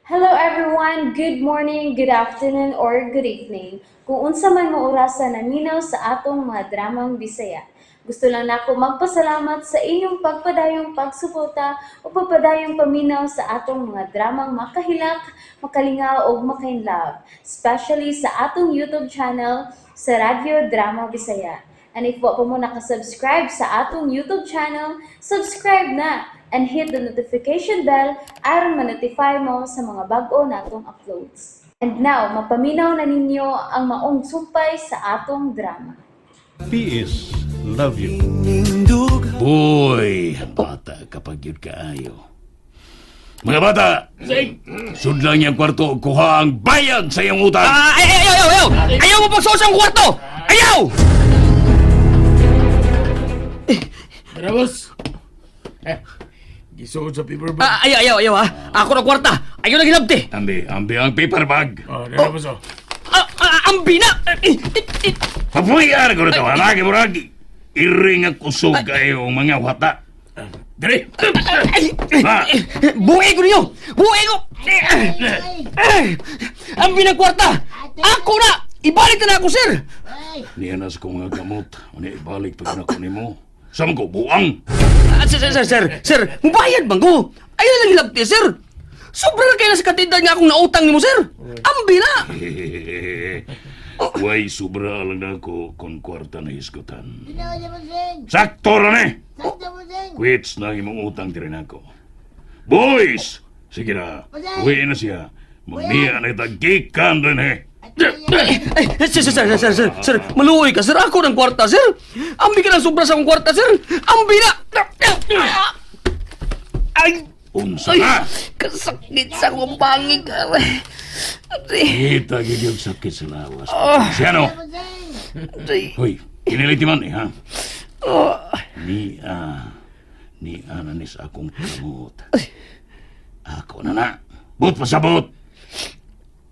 Hello everyone! Good morning, good afternoon, or good evening. Kung unsa man mo orasa naminaw sa atong mga dramang Bisaya. Gusto lang nako magpasalamat sa inyong pagpadayong pagsuporta o pagpadayong paminaw sa atong mga dramang makahilak, makalingaw ug makainlove, especially sa atong YouTube channel sa Radyo Drama Bisaya. And if wa pa mo nakasubscribe sa atong YouTube channel, subscribe na and hit the notification bell aron ma-notify mo sa mga bag-o natong uploads. And now, mapaminaw na ninyo ang maong sumpay sa atong drama. PS Love you. Boy, bata kapag yun kaayo. Mga bata, sudlan niyang kwarto, kuha ang bayad sa iyong utang. Ah, ay, ay, ayaw, ayaw! Ayaw mo pagsuos ang kwarto! Ayaw! Tara, boss. Eh, gisuod sa paper bag. Ah, ayaw, ayaw, ayaw, ha? Ako na kwarta! Ayaw na gilabti! Ambi, ambi ang paper bag. Oh, tara, boss, oh. Ah, ah, ang bina! Eh, eh, eh, Papuya ko na ito, halagi mo ragi. Iring ang kusog kayo ang mga wata. Diri! Ay, ay, Ha? eh, buhay ko ninyo! Buhay ko! Eh, eh, ang binang kwarta! Ako na! Ibalik na na ako, sir! Niya na sa kong nga gamot. Ano ibalik pag nako nimo? Saan ko buang? Ah, sir, sir, sir, sir, sir, mubayad bang ko? Ayaw na gilabti, sir! Sobra na kayo na sa katidad nga akong nautang nimo, sir! Ang bina! Way sobra lang na ako kung kwarta na hisgutan. Sakto ra ni! Quits na ang imong utang diri nako. Boys! Sige na, uwi na siya. Magniya na ita gikan rin eh. Ay, ay, sir, sir, sir, sir, sir, sir, maluoy ka, sir. Ako ng kwarta, sir. Ambi ka ng sobra sa akong kwarta, sir. Ambi na! Ay, Unsa ay, na? kasakit sa akong pangig. Aray, Kita gid yung sakit sa lawas. Siya no? aray. Hoy, kiniliti man eh ha. Oh, Ni ni ananis akong kamot. Ako na na. But pasabot.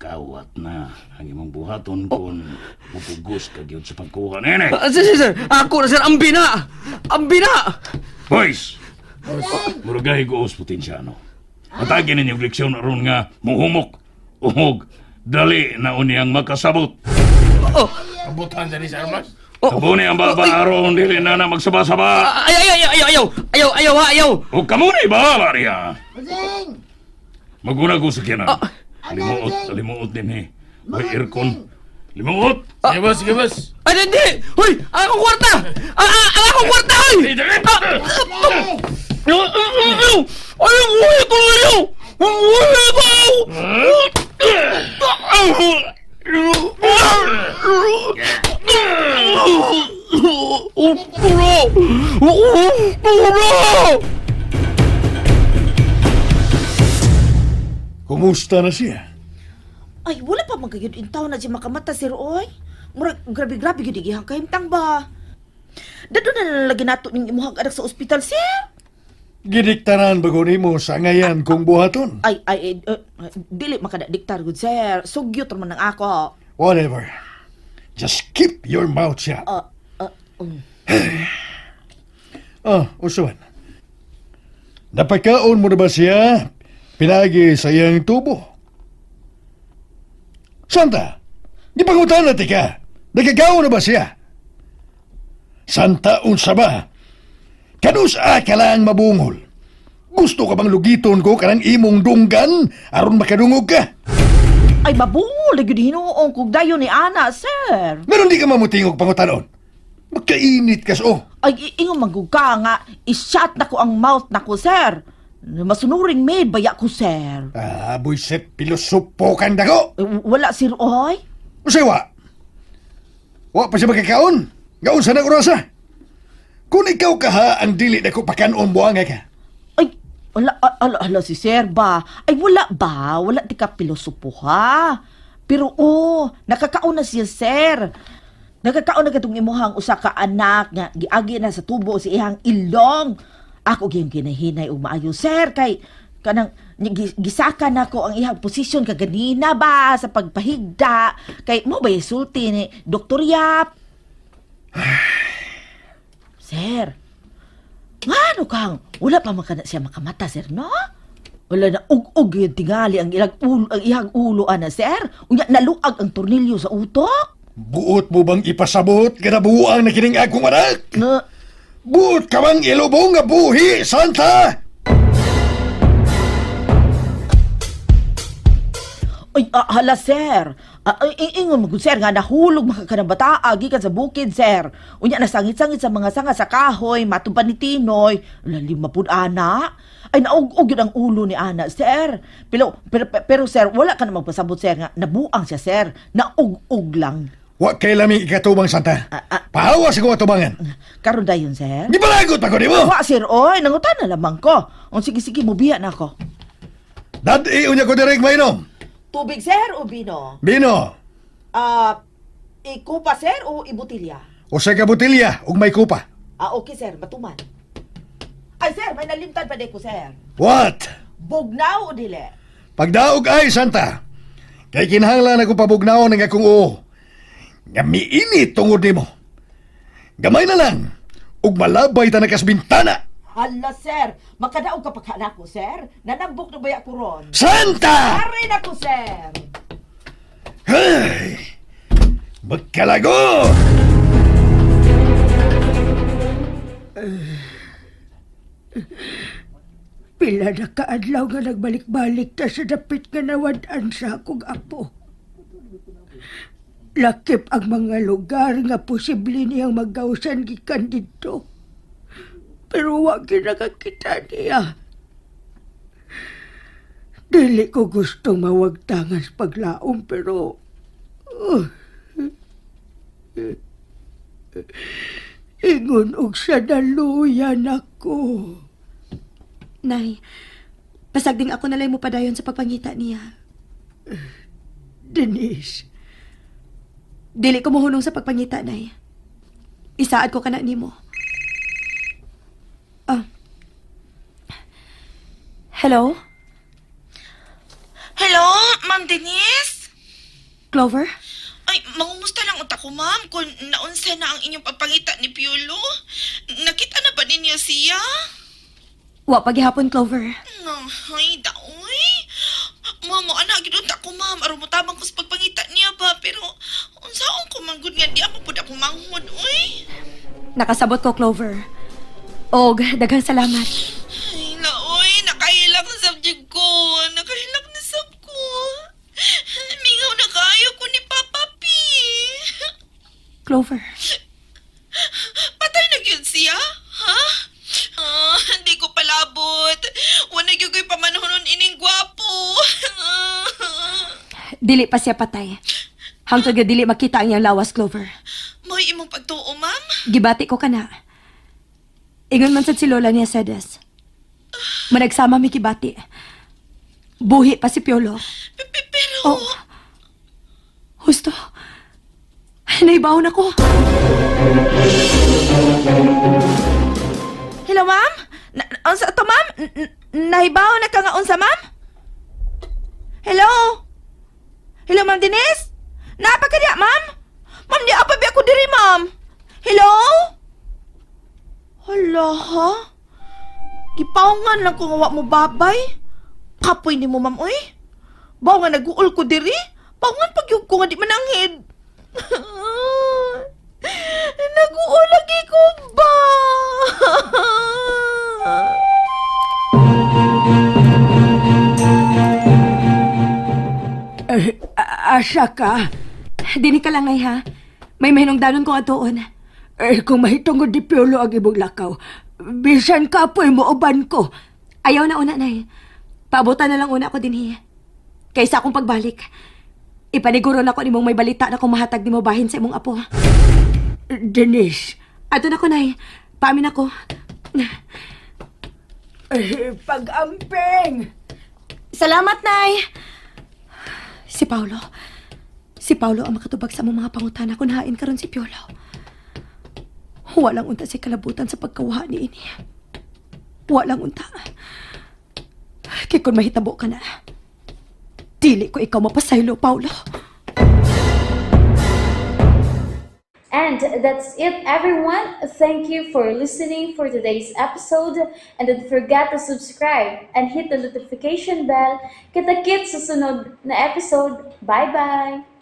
Kawat na ang imong buhaton kung mupugos ka gyud sa pagkuha nene. Ah, sir, sir, sir, ako na, sir. Ambi na! Ambi na! Boys! Muragahi ko os potensyano. Matagin ninyo leksyon aron nga muhumok. Uhog, dali na unyang makasabot. Oh, Abutan sa ni sa armas. oh. Kabuni ang baba aron dili na na magsaba-saba. Ah, ay, ay, ay, ayaw, ayaw, ayaw, ayaw, ha, ayaw. O kamo na bahala riya. Maguna ko sa kiyanan. Limuot, limuot din eh. May aircon. Limuot! Sige, boss, sige, boss. Ay, hindi! Hoy, ang akong kwarta! Ang akong kwarta, hoy! Ah, ay, ang uwi ko ninyo! Ang uwi ko! Puro! Puro! Kumusta na siya? Ay, wala pa man gayud in taon na siya makamata, sir, oy. Murag, grabe-grabe gyud igihang kahimtang ba. Dado na lang lagi nato ning imuhang anak sa ospital, sir. Gidiktaran bago nimo sa ngayan kung buhaton. Ay, ay, eh, eh, dili makadadiktar gud, sir. Sugyot man ang ako. Whatever. Just keep your mouth shut. Ah, ah. Ah, usuan. Napakaon mo na ba siya? Pinagi sa iyang tubo. Santa, di pangutan na ka. Nagkakaon na ba siya? Santa unsa ba? Kanus-a ka lang mabungol? Gusto ka bang lugiton ko kanang imong dunggan aron makadungog ka? Ay, mabungol na gyud hinuong kog dayon ni ana, sir. Meron di ka mamutingog pangutanon. Magkainit kas oh. Ay, ingon man gud ka nga i-shut na ko ang mouth nako, sir. Masunuring maid baya ko, sir. Ah, buisit, pilosopo kang dako. Eh, wala, sir, oy. Usay wa. Wa pa siya magkakaon. Gaon sa nang orasa. Kung ikaw ka ha, ang dili na ko pakanon buwanga ka. Ay, wala, ala, ala, si sir ba? Ay, wala ba? Wala di ka pilosopo ha? Pero oh, nakakaon na siya, sir. Nakakaon na katong imuhang usa ka anak nga giagi na sa tubo si ihang ilong. Ako gyud ginahinay og maayo, sir, kay kanang gisaka nako ang ihang posisyon kaganina ba sa pagpahigda kay mo ba sulti ni Dr. Yap? Sir, ngano kang wala pa man kana siya makamata, sir, no? Wala na ug-ug yung tingali ang ilang ulo, ang ihang ulo ana sir. Unya naluag ang tornilyo sa utok. Buot mo bang ipasabot nga nabuang na kining akong anak? Na, Buot ka bang ilubong nga buhi, Santa? Ay, hala, sir. Ay, ingon mo, sir, nga nahulog maka ka ng bataa, gikan sa bukid, sir. Unya, nasangit-sangit sa mga sanga sa kahoy, matong pa ni Tinoy. Lalim mapud, ana. Ay, naug-og yun ang ulo ni ana, sir. Pero, sir, wala ka na magpasabot, sir, nga nabuang siya, sir. Naug-og lang. Wa kay laming ikatubang, Santa. Pahawa sa kong atubangan. Karon dayon, sir. Di palagot pa ko nimo. Wa, sir, oy, nangutan na lamang ko. O, sige, sige, mubiya na ako. Dad-i unya ko direk mainom. Tubig, sir, o bino? Bino, Ikupa, sir, o ibutilya? usa ka botelya ug may kupa. Okay, sir. Matuman. Ay, sir, may nalimtan pa ko, sir. What? Bugnaw o dili? Pagdaog ay, Santa. Kay kinahanglan ako pabugnaon ang akong uo. Nga miinit tungod nimo. Gamay na lang ug malabay ta nakas bintana. Hala, sir. Makadaog ka pa ko, sir. Nanambok na baya ko ron. Santa! Arin ako, sir. Hey! Magkalago! Pila na kaadlaw nga nagbalik-balik ta sa dapit nga nawad-an sa akong apo. Lakip ang mga lugar nga posible niyang magawsan gikan didto. Pero wa gyud nakakita niya. Dili ko gusto mawagtangan sa paglaom pero ingon og sa daluyan ako. Nay, pasagding ako nalay mo padayon sa pagpangita niya. Denise, Dili ko mohunong sa pagpangita, Nay. Isaad ko kana nimo. Ah. Hello? Hello, Ma'am Denise? Clover? Ay, mangumusta lang unta ko, ma'am, kung naunsa na ang inyong pagpangita ni Piolo. Nakita na ba ninyo siya? Wa pagihapon, Clover. Ay, daoy. Mama, anak, gid unta ko, ma'am. Aron mo tabang ko sa pagpangita niya ba? Pero, unsaon ko man gud nga di ako pud ako manghod, uy. Nakasabot ko, Clover. Og, daghang salamat. Ay, laoy, nakahilak na sab jud ko. Nakahilak na sab ko. Mingaw na kaayo ko ni Papa P. Clover, Patay na gyud siya? Ha? Hindi ko palabot. Wala gyud ko'y pamanhonon ining gwapo. dili pa siya patay. Hangtod nga dili makita ang iyang lawas, Clover. Mo'y imong pagtuo, ma'am? Gibati ko kana. Ingon man sad si Lola niya, Sedes. Managsama mi gibati. Buhi pa si Piolo. Pero... Oh. Husto. Naibawon ako. Hello, ma'am? Unsa to, ma'am? Nahibaw na ka nga unsa, ma'am? Hello? Hello, ma'am Denise? Napa ka diya, ma'am? Ma'am, di apa bi ako diri, ma'am? Hello? Hala, ha? Gipaungan lang ko nga wa mo babay. Kapoy ni mo, ma'am, uy. Baw nga naguol ko diri. Paungan pag ko nga di mananghid. Naguol lagi ko ba? Eh, asa ka? Dini ka lang ay ha. May mahinungdanon ko atuon. Eh, kung mahitungod ni Piolo ang imong lakaw, bisan ka po'y muuban ko. Ayaw na una, Nay. Paabutan na lang una ako dinhi. Kaysa akong pagbalik. Ipaniguro na ko nimong may balita na kung mahatag nimo bahin sa imong apo. Denise, Ato na ko, Nay. Paamin ako. eh, pag-amping! Salamat, Nay! Si Paolo. Si Paolo ang makatubag sa among mga pangutana kung hain karon si Piolo. Walang unta si kalabutan sa pagkawaha ni ini. Walang unta. Kay kung mahitabo ka na, dili ko ikaw mapasaylo, Paolo. And that's it, everyone. Thank you for listening for today's episode. And don't forget to subscribe and hit the notification bell. Kita-kits sa sunod na episode. Bye-bye!